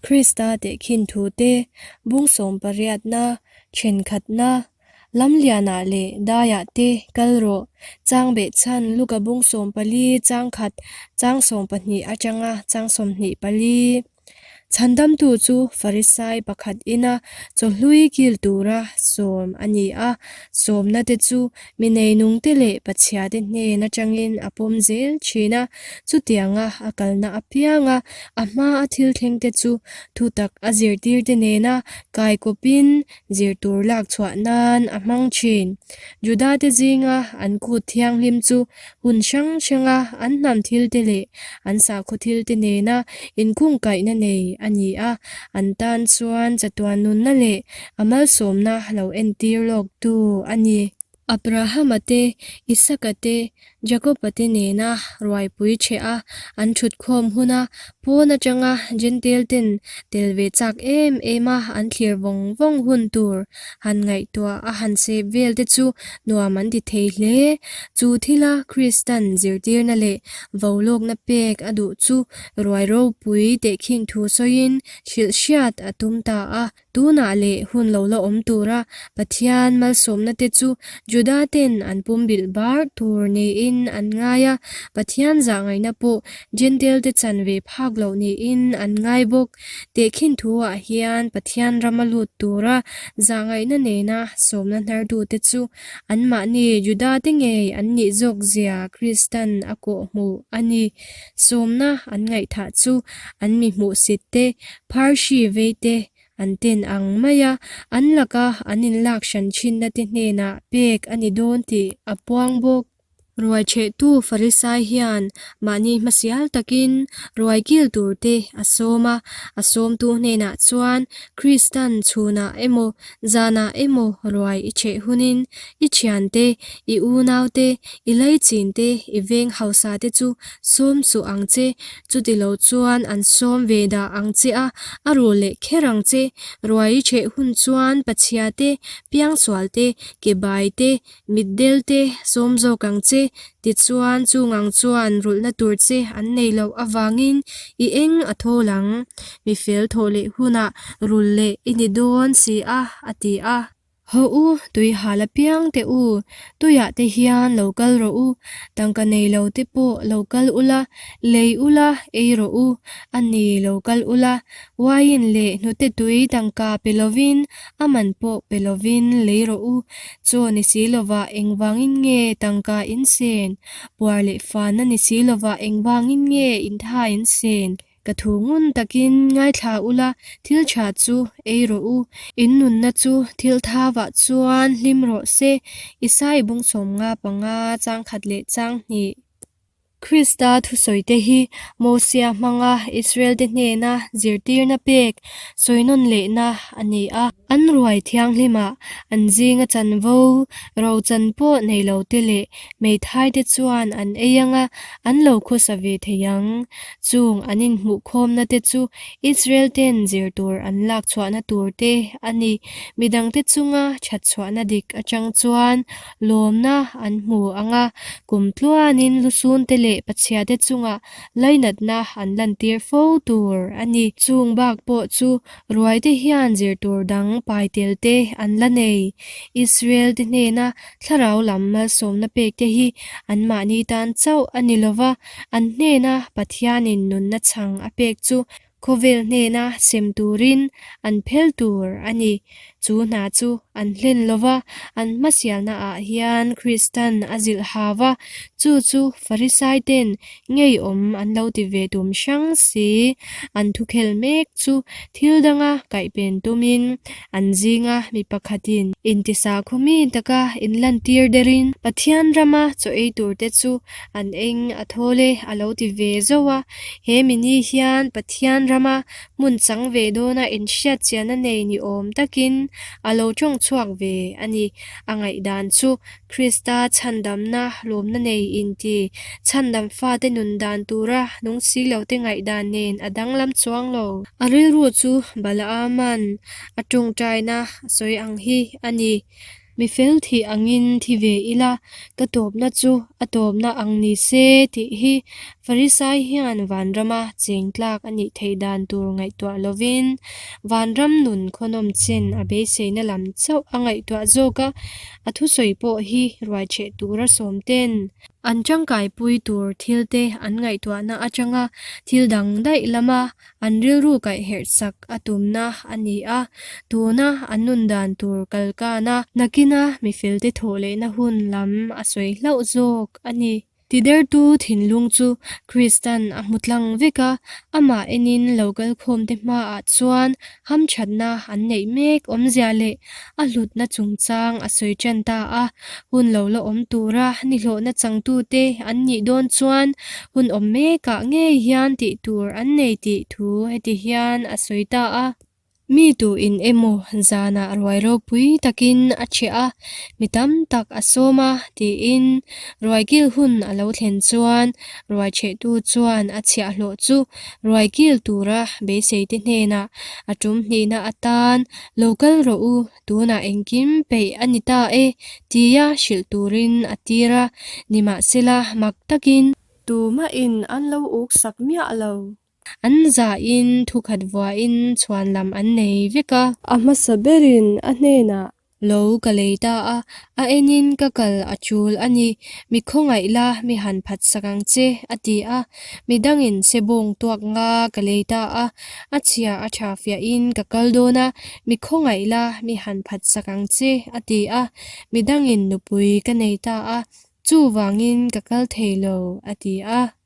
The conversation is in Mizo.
Krista tehkhin thute bung sawmpariatna, thenkhatna, Lamlianah leh daiah te kal rawh. Chang behchhan Luka bung 14 chang khat chang 12 atanga chang 24. Chhandamtu chu Farisai pakhat ina chawhlui kil tura sawm a ni a, sawmna te chu mi neinungte leh Pathiate hnen atangin a pawm zel thin a, chutianga a kalna apianga a hmaa thil thlengte chu thutak a zirtirte nena kaikawpin zir tur lak chhuah nan a hmang thin. Judate zinga an kut thianghlim chu hun hrang hranga an hnam thilte leh an sakhaw thilte nena inkungkaihna nei a ni a, an tan chuan chatuan nunna leh a malsawmna lo entir lawktu a ni. Abrahama te, Isaka te, Jakoba te nena ruaipui ṭheh a an ṭhutkhawm huna pawn aṭanga Jentail ten tel ve chak em em a an thlir vawng vawng hun tur han ngaihtuah a han sep vel te chu nuam an ti thei hle. Chu thila Kristan zirtirna leh volawkna pek a duh chu ruai ropui tehkhin thu sawiin hrilh hriat a tum ta a. Tunah leh hun lo la awm tura Pathian malsawmna te chu Juda ten an pumbilh bar tur niin an ngai a, Pathian zahngaihna pawh Jentail te chan ve phak loh niin an ngai bawk. Tehkhin thuah hian Pathian rama lut tura zahngaihna nena sawmna hnartute chu anmahni Juda te ngei an nih zawk zia Kristan a kawhhmuh a ni. Sawmna an ngaihthah chu an mi hmuhsit te, Pharsi vei te an ten ang mai a, an laka an inlak hran thinna te hnenah pek a ni dawn tih a puang bawk. Ruaichehtu Farisai hian mahni hmasial takin ruai kil tur te a sawm a, a sawmtu hnenah chuan Kristan chhunah emaw zanah emaw ruai i cheh hunin i thiante, i unaute, i leichinte, i veng hausa te chu sawm suh ang che, chuti lo chuan an sawm ve dah ang che a, a rul leh kher ang che. Ruai i cheh hun chuan pachhia te, piangsual te, ke bai te, mitdel te sawm zawk ang che, tichuan chung ang chuan rulhna tur che an nei loh avangin i eng a thawl ang. Mi fel thawh leh hunah rul leh i ni dawn si a, a ti a. Haw u, tui hal apiang teh u, tuiah te hian lo kal rawh u, tangka nei lo te pawh lo kal ula, lei ula, ei rawh u, a ni lo kal ula, wine leh hnute tui tangka pe lovin, a man pawh pe lovin lei rawh u, chaw ni si lovah engvangin nge tangka in sen, puar leh fanna ni si lovah engvangin nge intha in sen? Ka thu ngun takin ngaithla ula, thil tha chu ei rawh u. In nunna chu thil thavah chuan hlim rawh se. Isai bung 55 chang khat leh chang hnih. Krista thusawite hi Mosia hmanga Israel-te hnena zirtirna pek sawi nawn lehna a ni a. An ruai thianghlimah an zinga chanvo rochan pawh nei lote leh hmeithaite chuan an ei anga an lo khawsa ve thei ang. Chung an inhmuhkhawmna te chu Israel ten zir tur an lak chhuahna tur te a ni. Midangte chunga that chhuahna dik atang chuan lawmna an hmu ang a, kum tluanin lusunte leh pachhiate chunga lainatna an lantir fo tur a ni. Chung bak pawh chu ruaite hian zir tur dang pai tel te an la nei. Israel te hnena thlarau lam malsawmna pek te hi anmahni tan chauh a ni lova, An hnena Pathianin nunna chhang a pek chu khawvel hnena sem turin an phel tur a ni. Chu hna chu an hlen lo va, an hmasialnaah hian Kristan a zilh hau va, chu chu Farisaiten ngeiawm an lo ti ve tum hrang si. An thukhel mek chu thil danga kaihpen tumin an zinga mi pakhatin intisakhaw mi taka inlantir derin Pathian rama chaw ei turte chu An eng a thawl e a lo ti ve zauh a, he mini hian Pathian rama hmun chang ve dawna inhriat chianna nei ni awm takin a lo tawng chhuak ve a ni. A ngaihdan chu Krista chhandamna lawmna nei inti chhandam fate nun dan tura nung si lote ngaihdan nen a danglam chuang lo. A rilru chu Balaama'n a tawngtaina a sawi ang hi a ni. Mi fel thih angin thi ve ila, ka tawpna chu a tawpna ang ni se tih hi. Farisai hian vanrama cheng tlak a nih theih dan tur ngaihtuah lovin vanram nun khawnawm chen a beiseina lam chauh a ngaihtuah zawk a, a thusawi pawh hi ruaicheh tura sawmten an tangkaipui tur thilte an ngaihtuahna atanga thil dang daih lama an rilru kaihherh sak a tumna a ni a, tuna an nun dan tur kalkana nakina mifelte thawh lehna hun lam a sawi hlauh zawk a ni. Tidertu thinlung chu Kristan a hmu tlang vek a, amah enin lo kalkhawmte hmaah chuan hamthatna an neih mek awmzia leh a hlutna chungchang a sawi tan ta a. Hun lo la awm tura nihlawhna changtute an nih dawn chuan hun awm mekah ngei hian tih tur an nei tih thu heti hian a sawi ta a. Mi tu in emaw zanah ruai ropui takin a chheh a, mi tam tak a sawm a tiin ruai kil hun a lo thlen chuan ruai chhehtu chuan a chhiahhlawh chu ruai kil tura beiseite hnenah a tum hnihna atan lo kal rawh u, tunah engkim peih a ni ta e tia hrilh turin a tir a, nimahsela mak takin tumahin an lo uksak miah lo. An zahin thukhat vuahin chhuan lam an nei vek a. A hmasa berin a hnenah lo ka lei ta a, a enin ka kal a tul a ni, mi khawngaih la mi han phat sak ang che, a ti a. Mi dangin se bawng tuak nga ka lei ta a, a chhia a tha fiahin ka kal dawn a, mi khawngaih la mi han phat sak ang che, a ti a. Mi dangin nupui ka nei ta a, chuvangin ka kal thei lo, a ti a.